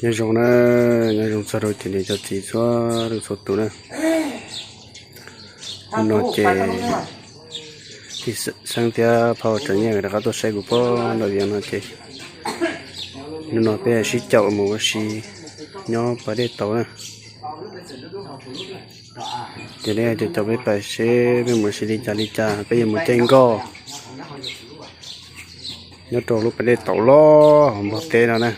Nyob zoo na, nyob zoo txog rau cov niam cov txiv txhua leej txhua tus na. Hnub no ces tij Xeeb thiab phauj Tsav Nyiaj rov qab tuaj saib kuv pog nram Vias no ces hnub no peb sib caum mus ua si nyob pas dej tauv na. Ces nej caum caum peb pais seb peb mus ua si li cas li cas, peb yuav mus caij nkoj nyob rau lub pas dej tauv loj hauv Nplog teb no na.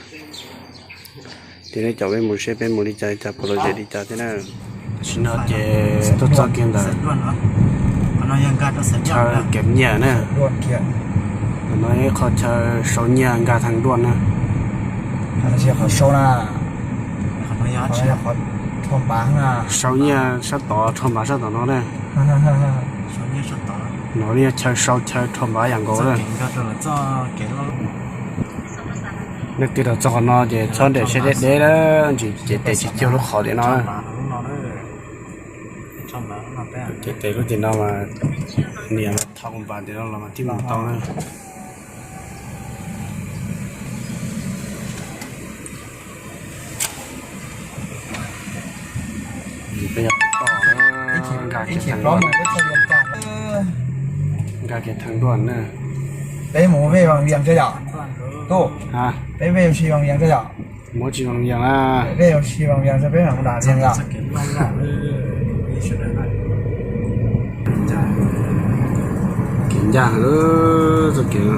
Ces nej caum peb mus seb peb mus li cas li cas, puas lom zem li cas thiab na. Tam sim no ces tuaj txog kiag ntawm chaw kev nyiaj na. Ntawm no ib qho chaw sau nyiaj nkag thaj duaj na. Sau nyiaj sab tod, rho npav sab tom no na. No yog chaw sau chaw rho npav yam nkaus na. Leej twg los txog qhov no ces txhob nres seb deb deb lawm, ntsis ces tes tsis cuag lub qhov tim no. Ces tes lub tim no mas nias thau npav tim no los mas thiaj mus tau na. Peb yog tom nkag kiag thaj duaj na. Peb mus vej Vaj Vias tso yom? Tub, peb vej ua si Vaj Vias tso yom? Muab tsis Vaj Vias na. Vej ua si Vaj Vias tso peb mam mus dam Vias yom? Kev ncaj heev txoj kev.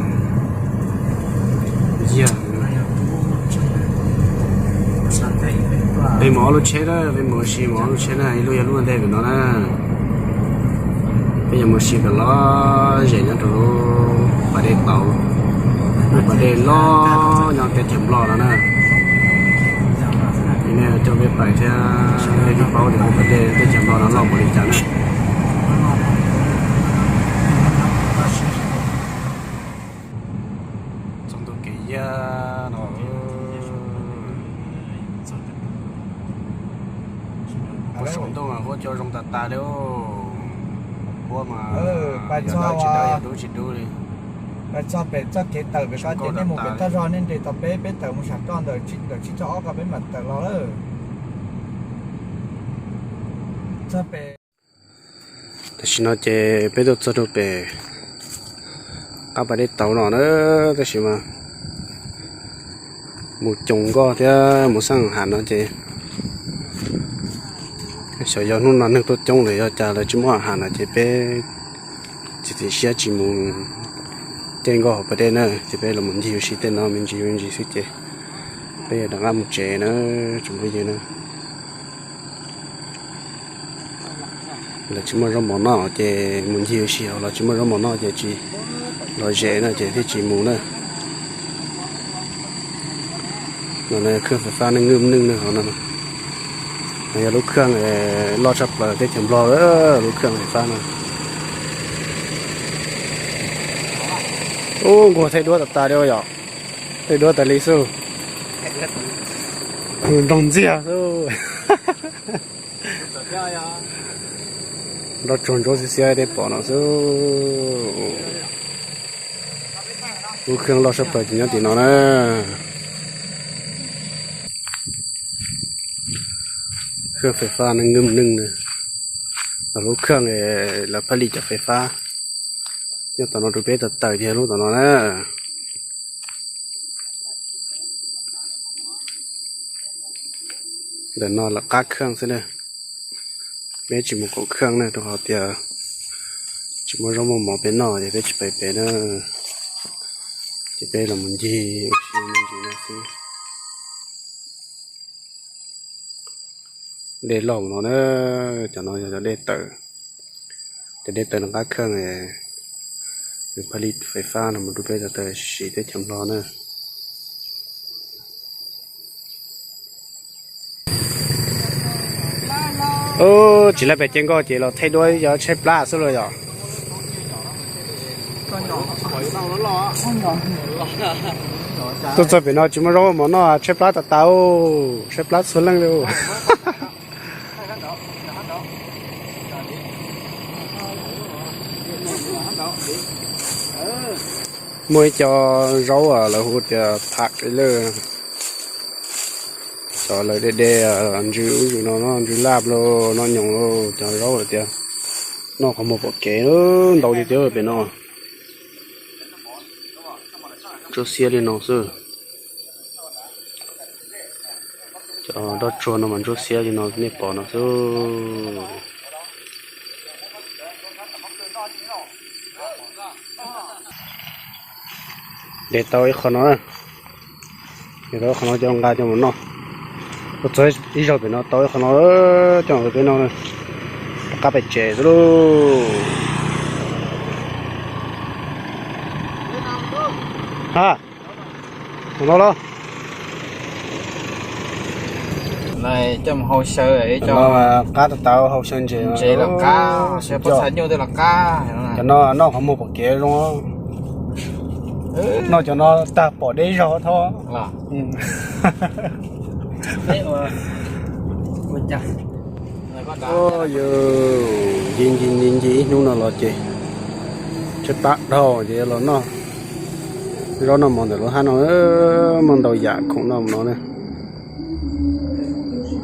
Yog peb mus ob lub tsheb na, peb mus ua si mus ob lub tsheb na, ib lub yog lub ntej pem no na. Peb yuav mus ua si pem lom zem nyob rau lub pas dej tauv, lub pas dej loj nyob teb chaws Nplog no na. Nej coj peb pais thiab, nej thiaj paub tias lub pas dej teb chaws Nplog no loj npaum li cas na. Txog ntua kev yaj no. Puag saum ntuj mas huab cua zoo tas tas li. Huab mas yog dawb tsis dawb, yog dub tsis dub li. Pais txog pem txoj kev tawm pem ko ces nej mus pem toj zog, nej nres tom peb, peb tawm mus sam roj ntawm tsib caug ob ko peb mam tawm los lawm. Tam sim no ces peb tuaj txog rau pem qab pas dej tauv no na, tab sis mas mus coos nkoj thiab mus xab has no ces xyov yog hnub no neeg tuaj coob lawm yog cas lawv tsis muab has no ces peb txiav txim siab tsis mus caij nkoj hauv pas dej na, ces peb los mus ncig ua si tej no me ntsis me ntsis xwb ces peb yuav rov qab mus tsev na, tsoom phooj ywg na. Lawv tsis muaj zaub mov noj ces mus ncig ua si, los tsis muaj zaub mov noj ces tsis lom zem no ces thiaj tsis mus na. No khwj fais fab neej nwj neej na, no yog lub khwj loj tshaj plaws teb chaws Nplog, lub khwj fais fab no. Ub, nquag thaij duab tas tas li yom, thaij duab tas li xwb. Nrog ntxiag xwb. Nrog tsuag ntsuab xiab xiab tej pom no xwb. Lub khwj loj tshaj plaws ces nyob tim no na. Khwj fais fab neej nwj neej na, lub khwj lawv phaj li cov fais fab nyob tom no rau peb tawm tawm tiag lub tom no na. Ntawm no lawv qab khwj xwb na. Peb tsis mus kaum khwj na, rau qhov tias tsis muaj zaub muaj mov peb noj ces peb tsis pais pem na. Ces peb los mus ncig ua si me ntsis no xwb. Dej loj no na, cov no yog cov dej tawm, cov dej tawm lawv qab khwj, nws phaj li fais fab no mus rau peb tawm tawm sim teb chaws Nplog na. Tsis laib pem caij nkoj ces los thaij duab yog tshaib plab xwb los yom. Tuaj txog pem no tsis muaj zaub mov noj tshaib plab tas tas, tshaib plab txhua leej li. Muaj ib co zaub lawv hu tias pham lawm. Lawv de de ntsw ub ntsw no, ntsw laj los noj nyoos los cov zaub lawm tias noj qhov muag pom kev ntau tiag tiag pem no. Ntsuab xiab li no xwb. Cov doj tsuag no mas ntsuab xiab li no nej pom no xwb. De tau ib qho no, de tau ib qho no coj nqa coj mus noj. Ua txog ib zaug pem no tau ib qho no coj mus peb noj, rov qab pem tsev xwb lauj. Ha, no los. Coj mus hau xyaw, qab tau tau hau xyaw ntses, ntses los qab, xyaw pob txha nyuj tej los qab. Cov no noj qhov muag pom kev zoo. Noj cov no tag pom deb zog thov. Yog nce nce nce ib hnub no los ces tshaib plab dhau ces los noj zaub noj mov ntawm lub hab no, muaj ntau yam khoom noj no na.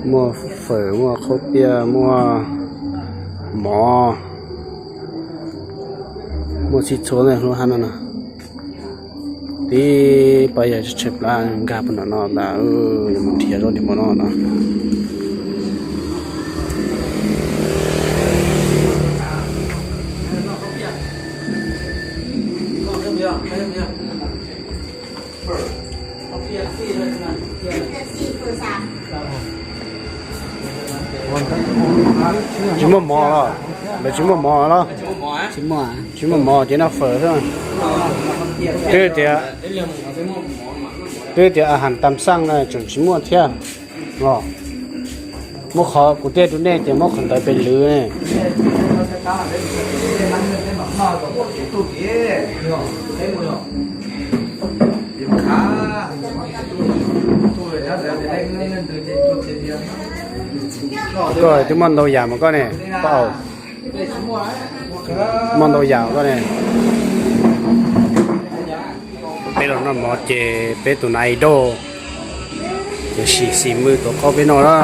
Muaj fawm, muaj qhaub piaj, muaj mov, muaj txhij txhua lub hab no na. Tib pab yawg tshaib plab nkag puag nram no ntag, yuav mus nrhiav zaub nrhiav mov noj no. Tsis muaj mov los? Lawv tsis muaj mov los? Tsis muaj mov ces noj fawm xwb. Twb tias, twb tias a has tam xaj na tseem tsis muaj thiab os. Muab qhov kuv tej rau nej ces muab qhov ntawd pem lwv ne. Koj twb muaj ntau yam mas koj ne, pab, muaj ntau yam koj ne. Peb los noj mov ces peb tus nai doj ces sim xis mws tuav qaub peb noj na.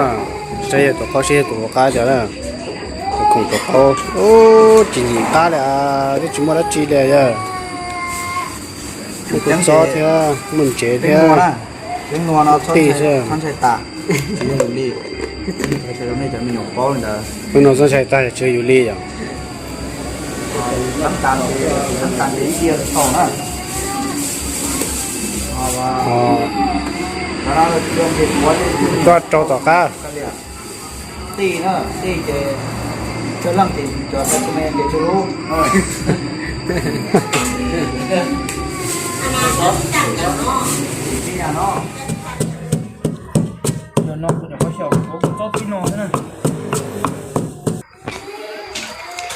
Saib yog tuav qaub seb yog tus qab cas na. Tus khoom tuav qaub, tsis ntim qab li, twb tsis muaj dab tsi li yog. Muaj kua txob thiab, muaj ntsev thiab. Tij xwb. Hnub no txhob ntshai tag, tsis yog yus li yom. Koj rau tom qab. Tij na, tij ces cov leej ces cov tau me ces tsis lub.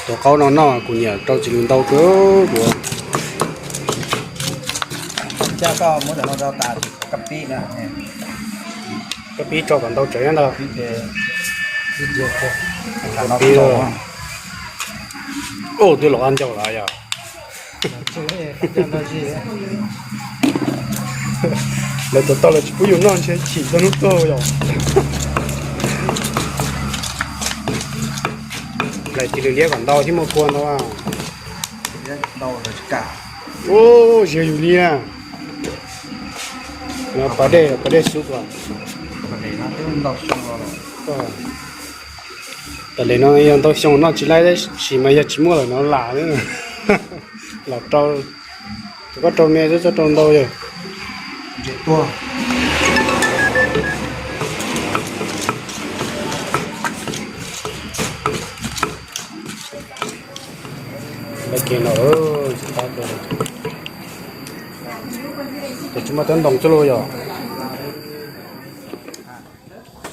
Tuav qaub no noj kuv nyiam rau txiv lws ntau kawg kuv. Caj koj muab cov no rau tas, koj pib na. Koj pib rau kom ntau tsawv ntag. Ub, twb los qab ncauj lawm yog. Lawv tuav tau lawv tsis pub yus noj ntshe chim txog hnub tuag yom. Lawv cia li liab kom ntau thiab muaj kua ntau. Ub, ziag yus li na. Pas dej, pas dej xub kom. Tas li no yog ntau xyoo noj tsis laib tab sis mas yog tsis muaj lawm no lam, lam rau, tsuas koj rau me xwb txhob rau ntau yog. Lawv kev no, tab tab, tab tsis muaj teeb ntoo xwb lauj yog.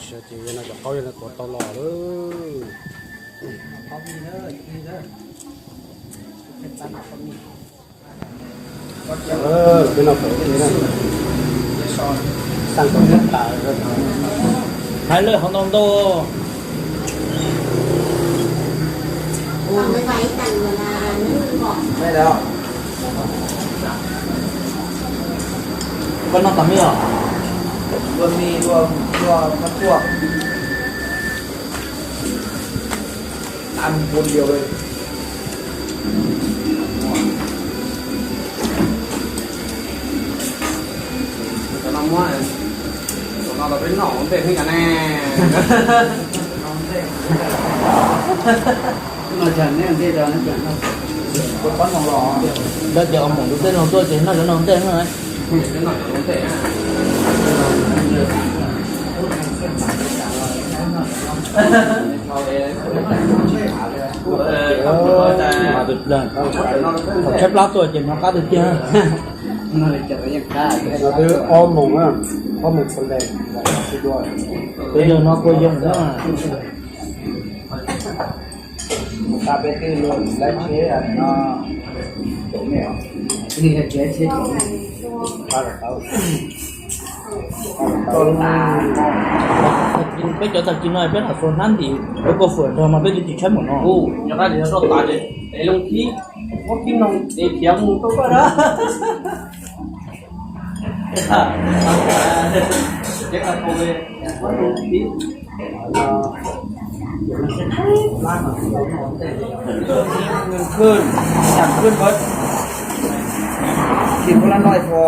Ces yog no cov qaub yog no tuav tau los lawm. Peb no pem, xaj kom tas. Hais lawm hov ntau ntau. Koj noj tas me os? Luag mis, luag, luag maj tuaj, ăn buôn nhiều lên. Cov no muab, cov no los peb noj ua ntej hnub no ne. Ntawd ces ua moom tus tej no tuaj ces noj cov no ua ntej no. Thaum tshaib plab tuaj ces hnov qab tiag tiag. Twb ob moos, ob moos sawv daws, tus yawg no kua yoo na. Mus ta peb twb luag lawv tsheb no, peb cov tag kis no peb lam xuas hnab ntim peb kua fwm nrog mas peb twb tsis tshaib mus no. Nyob qab tias roj tas ces es loo khib, muab khib noog es khiav mus rau koj na. Khwj, yam khwj pab, tsis muaj lab noj ib qho.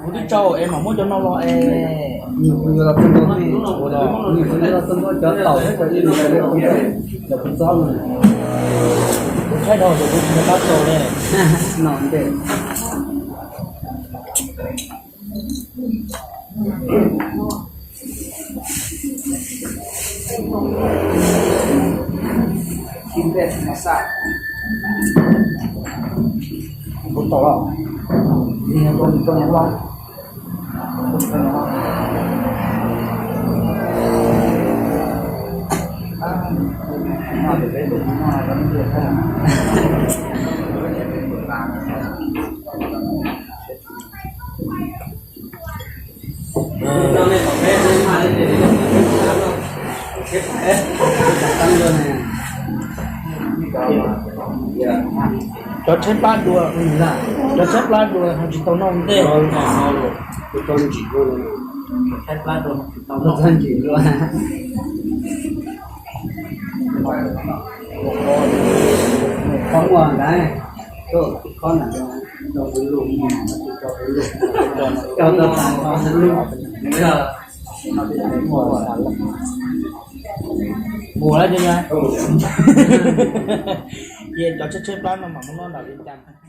Kuv twb tso es mam muab cov no los es. Kuv tshaib dhau ces kuv tsis nco qab tso li. Cov tshaib plab dua, cov tshaib plab dua ho tsis tau noj ntej. Tshaib plab dua ho tsis tau noj ntej. Qhov muag ntawd, qhov ntawd, ua lawm ces cov tshaib tshaib plab no mam muab noj nram Vias Cas.